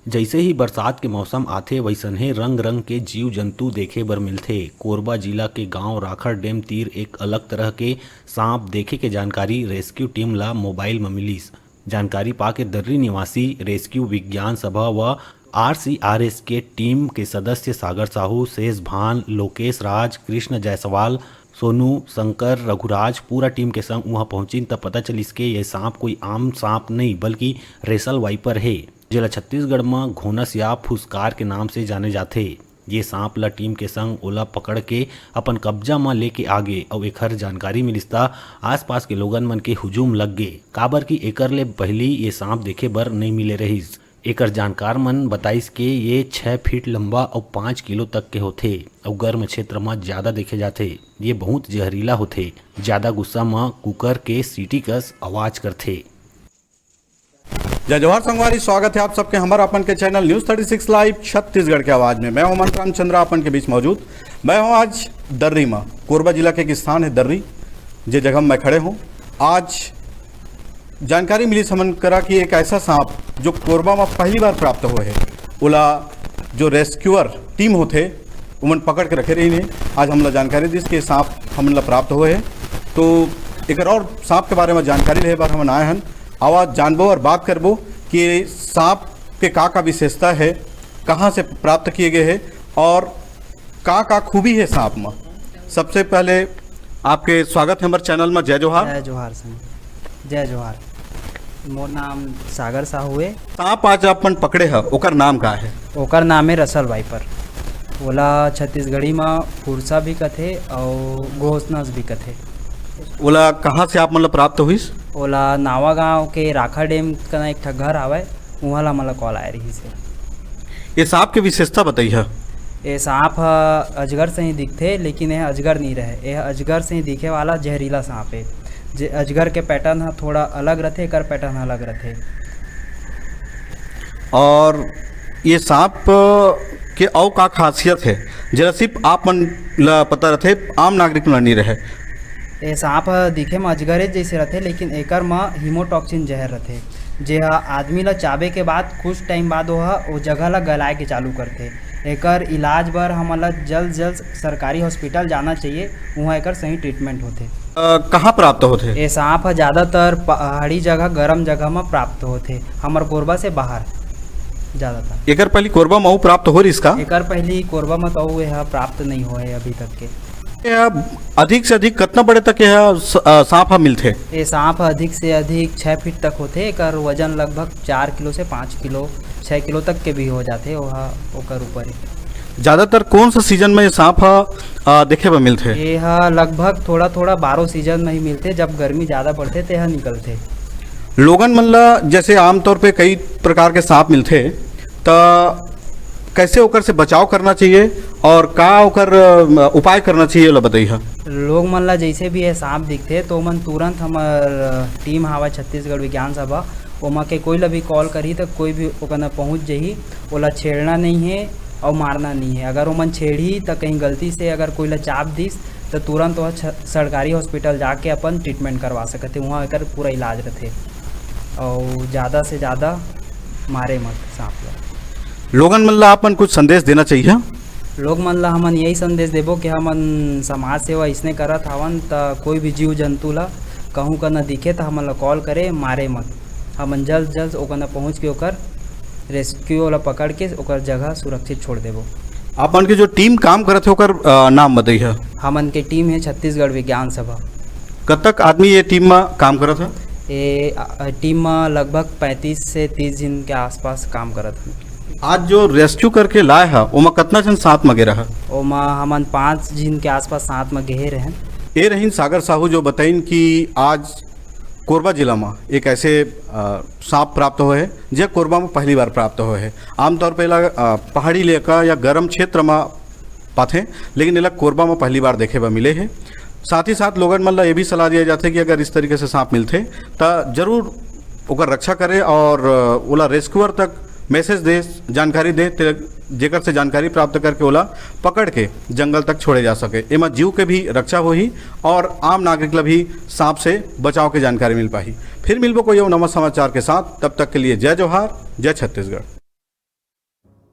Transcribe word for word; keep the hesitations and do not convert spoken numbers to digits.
जइसे ही बरसात के मौसम आथे, वइसनहे रंग-रंग के जीव-जंतु देखे बर मिलथे। कोरबा जिला के गांव राखड़ डैम तीर एक अलग तरह के सांप देखे के जानकारी रेस्क्यू टीम ला मोबाइल म मिलिस। जानकारी पाके दर्री निवासी रेस्क्यू विज्ञान सभा व आरसीआरएस के टीम के सदस्य सागर साहू, शेष भान, लोकेश राज, कृष्ण जायसवाल, सोनू, शंकर, रघुराज पूरा टीम के संग उहां पहुंचिन, त पता चलिस के ये सांप कोई आम सांप नहीं, बल्कि रेसल वाइपर हे, जेला छत्तीसगढ़ म घोनस या फुसकार के नाम से जाने जाथे। ये सांप ल टीम के संग ओला पकड़ के अपन कब्जा म लेके आगे अउ एखर जानकारी मिलिस, त आसपास के लोगन मन के हुजूम लग गे, काबर कि एकर ले पहिली ये सांप देखे बर नइ मिले रहिस। एकर जानकार मन बताइस के ये छह फीट लंबा अउ पाँच किलो तक के होथे अउ गर्म क्षेत्र म ज्यादा देखे जाथे। ये बहुत जहरीला होथे, ज्यादा गुस्सा म कुकर के सीटी कस आवाज करथे। जय जोहार संगवारी, स्वागत है आप सबके हमर अपन के channel news thirty six live Chhattisgarh के आवाज में। मैं हूं मंत रामचंद्र, अपन के बीच मौजूद। मैं हूं आज दर्री में, कोरबा जिला के एक स्थान है दर्री, जे जगह मैं खड़े हूं। आज जानकारी मिलिस हमन करा कि एक ऐसा सांप जो कोरबा में पहली बार प्राप्त हुए है, ओला जो रेस्क्यूअर टीम होथे, उमन पकड़ के रखे रहिन हे। आज हमला जानकारी दिस कि सांप हमन ला प्राप्त हुए हे। तो एकर और सांप के बारे में जानकारी लेहे बर हमन आए हन। आवा जानबो और बात करबो कि सांप के का-का विशेषता हे, कहाँ से प्राप्त किए गए हे और का-का खूबी हे सांप में। सबसे पहले आपके स्वागत है हमर चैनल में। जय जोहार। जय जोहार संग। जय जोहार। मोर नाम सागर साहू हे। सांप आज अपन पकड़े ह, ओकर नाम का हे? ओकर नाम हे रसल वाइपर। ओला छत्तीसगढ़ी म फुरसा भी कथे अउ घोसनस भी कथे। ओला कहाँ से आप मन ल प्राप्त होइस? ओला नावा गांव के राखा डैम कना एक ठा घर आवय, उहाँ ला मोला कॉल आए रहिस हे। ये सांप के विशेषता बताइए। ये सांप ह अजगर से ही दिखथे, लेकिन यह अजगर नहीं रहे। यह अजगर से ही दिखे वाला जहरीला सांप हे। जे अजगर के पैटर्न ह थोड़ा अलग रथे, एकर पैटर्न अलग रथे। और ये सांप के अउ का खासियत हे, जेला सिर्फ आप मन ला पता रथे, आम नागरिक मन ला नहीं रहे? ये सांप ह दिखे म अजगरे जैसे रथे, लेकिन एकर म हीमोटॉक्सिन जहर रथे, जे ह आदमी ला चाबे के बाद कुछ टाइम बाद ओह ओ जगह ला गलाए के चालू करथे। एकर इलाज बर हमन ला जल्द जल्द सरकारी हॉस्पिटल जाना चाहिए, उहाँ एकर सही ट्रीटमेंट होथे। अ, कहाँ प्राप्त होथे? ये सांप ह ज्यादातर पहाड़ी जगह, गरम जगह म प्राप्त होथे, हमर कोरबा से बाहर ज्यादातर। एकर पहली कोरबा म अउ प्राप्त हो रिस का? एकर पहली कोरबा म तो अउ एह प्राप्त नहीं होए अभी तक के। यह अधिक से अधिक कितना बड़े तक यह स-, अ, सांप ह मिलथे? ये सांप ह अधिक से अधिक छः फीट तक होथे। एकर वजन लगभग चार किलो से पाँच किलो, छः किलो तक के भी हो जाथे, ओहा ओकर ऊपर ही। ज्यादातर कौन सा सीजन में ये सांप ह, अ, देखे बर मिलथे? ये ह लगभग थोड़ा-थोड़ा बारह सीजन में ही मिलथे। जब गर्मी ज्यादा पड़थे, ते ह निकलथे। लोगन मन ला जैसे आमतौर पे कई प्रकार के सांप मिलथे, त कैसे ओकर से बचाव करना चाहिए और का ओकर, अ, उपाय करना चाहिए, ओला बताइए। लोग मन ला जैसे भी ये सांप दिखथे, तो ओमन तुरंत हमर, अ, टीम हावय छत्तीसगढ़ विज्ञान सभा, ओमा के कोई ला भी कॉल करही, त कोई भी ओकर न पहुंच जही। ओला छेड़ना नहीं है और मारना नहीं है। अगर ओमन छेड़ही, त कहीं गलती से अगर कोई ला चाब दिस, त तुरंत वह छ-, सरकारी हॉस्पिटल जाके अपन ट्रीटमेंट करवा सकत हे, वहाँ एकर पूरा इलाज रथे। और ज्यादा से ज्यादा मारे मत सांप ला। लोगन मन ला आप मन कुछ संदेश देना चाहिए? लोग मन ला हमन यही संदेश देबो कि हमन समाज सेवा इसने करत हावन, त कोई भी जीव जंतु ला कहूँ का न दिखे, त हमन ला कॉल करे, मारे मत। हमन जल्द जल्द ओकर न पहुँच के ओकर रेस्क्यू ला पकड़ के ओकर जगह सुरक्षित छोड़ देबो। आप मन के जो टीम काम करत हे, ओकर, अ, नाम बताइए। हमन के टीम हे छत्तीसगढ़ विज्ञान सभा। कतक आदमी ये टीम में काम करत हे? ये, अ, टीम में लगभग पैंतीस से तीस जन के आसपास काम करत हे। आज जो रेस्क्यू करके लाए हा, ओमा कतना जन साथ में गे रहा? ओमा हमन पाँच जन के आसपास साथ में गे रहेन। ये रहिन सागर साहू, जो बताइन कि आज कोरबा जिला में एक ऐसे, अ, सांप प्राप्त हुए है, जे कोरबा में पहली बार प्राप्त हुए है। आमतौर पर एला, अ, पहाड़ी इलाका या गर्म क्षेत्र में पाथे, लेकिन एला कोरबा म पहली बार देखे बर मिले हे। साथ ही साथ लोगन मन ल ये भी सलाह दिया जाथे कि अगर इस तरीके से सांप मिलथे, त जरूर ओकर रक्षा करे और, अ, ओला रेस्क्यूअर तक मैसेज दे, जानकारी दे, ते-, जेकर से जानकारी प्राप्त करके ओला पकड़ के जंगल तक छोड़े जा सके। एमा जीव के भी रक्षा होही और आम नागरिक ल भी सांप से बचाव के जानकारी मिल पाही। फिर मिलबो कोई अउ नवा समाचार के साथ, तब तक के लिए जय जोहार, जय छत्तीसगढ़।